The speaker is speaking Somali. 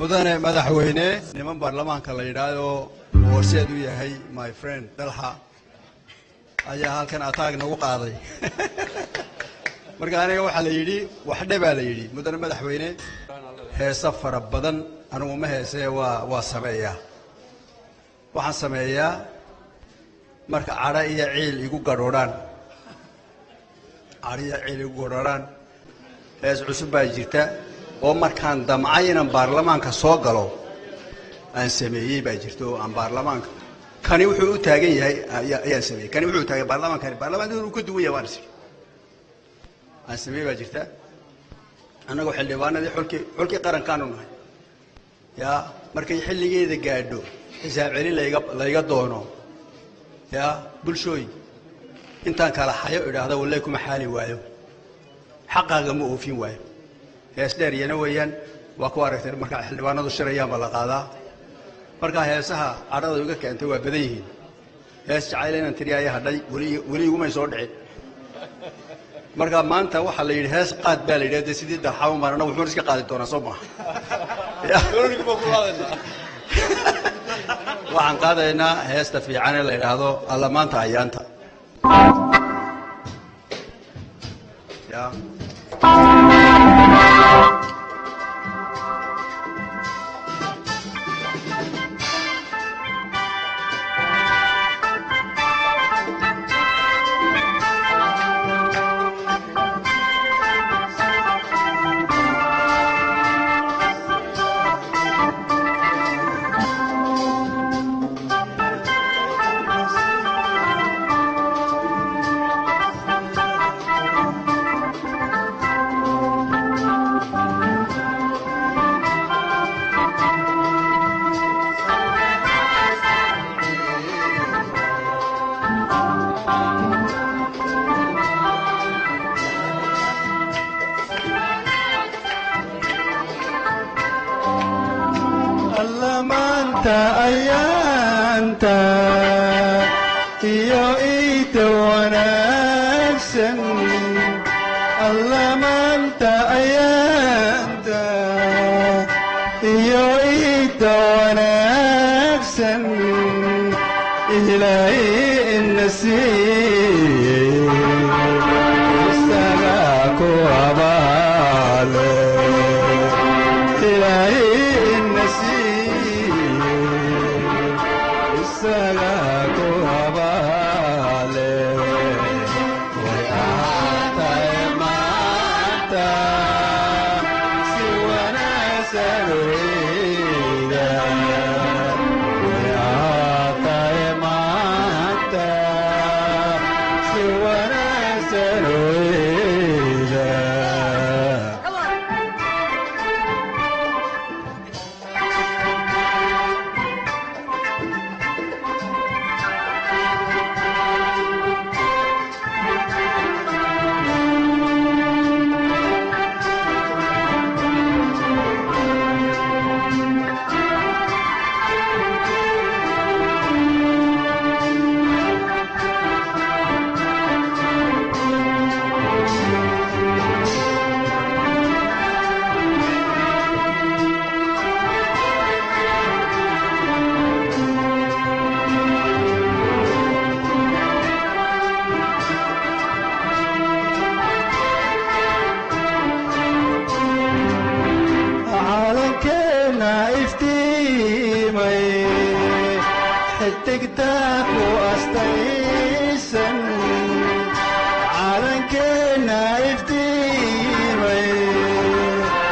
Mudane madaxweyne, niman baarlamaanka la yidhaahdo horseed u yahay my friend Dalxa ayaa halkan attack nagu qaaday. Marka aniga waxaa la yidhi waxdhe baa la yidhi. Mudane madaxweyne, heeso fara badan anigu ma heesee, waa sameeyaa. Waxaan sameeyaa marka cadho iyo ciil igu gadhoodhaan, cadho iyo ciil igu gadhoodhaan. Hees cusub baa jirta oo markaan damcay inaan baarlamaanka soo galo aan sameeyey baa jirta, oo aan baarlamaanka kani wuxuu u taagan yahay ayaan sameeyey. Kani wuxuu taagan baarlamaankani, baarlamaanka inuu ka duwan yahay waan is aan sameeyey baa jirta. Annagoo xildhibaanadii xulkii qarankaanu nahay, yaa markay xilligeeda gaadho xisaab celin layga doono, yaa bulshooy, intaan kala xayo idhaahda, wallahi kuma xaali waayo, xaqaaga ma oofin waayo. Hees dheer iyana weeyaan, waa ku aragteen markaa xildhibaanadu shirayaan baa la qaadaa. Markaa heesaha cadhada iga keentay waa badan yihiin. Hees jacayl inaan tiri ayaa hadhay, weli weli igumay soo dhicin. Marka maanta waxaa la yidhi hees qaad baa la yidhi, dee sidii Dalxawan baan annagu wuxuun iska qaadi doonaa, soo maaha? Waxaan qaadaynaa heesta fiican ee la yidhaahdo Alla Maanta Ayaanta ya. Alla maanta ayaanta iyo iida wanaagsan, alla maanta ayaanta iyo iida wanaagsan Ilaahay ina siiyey, isagaa ku abaale. Ilaahay ina siiyey, isagaa ku abaale. Way ahaatay maanta si wanaagsan weyda, way ahaatay maanta si wanaagsan weyda. Calankeena iftiimay, xidigta ku astaysan.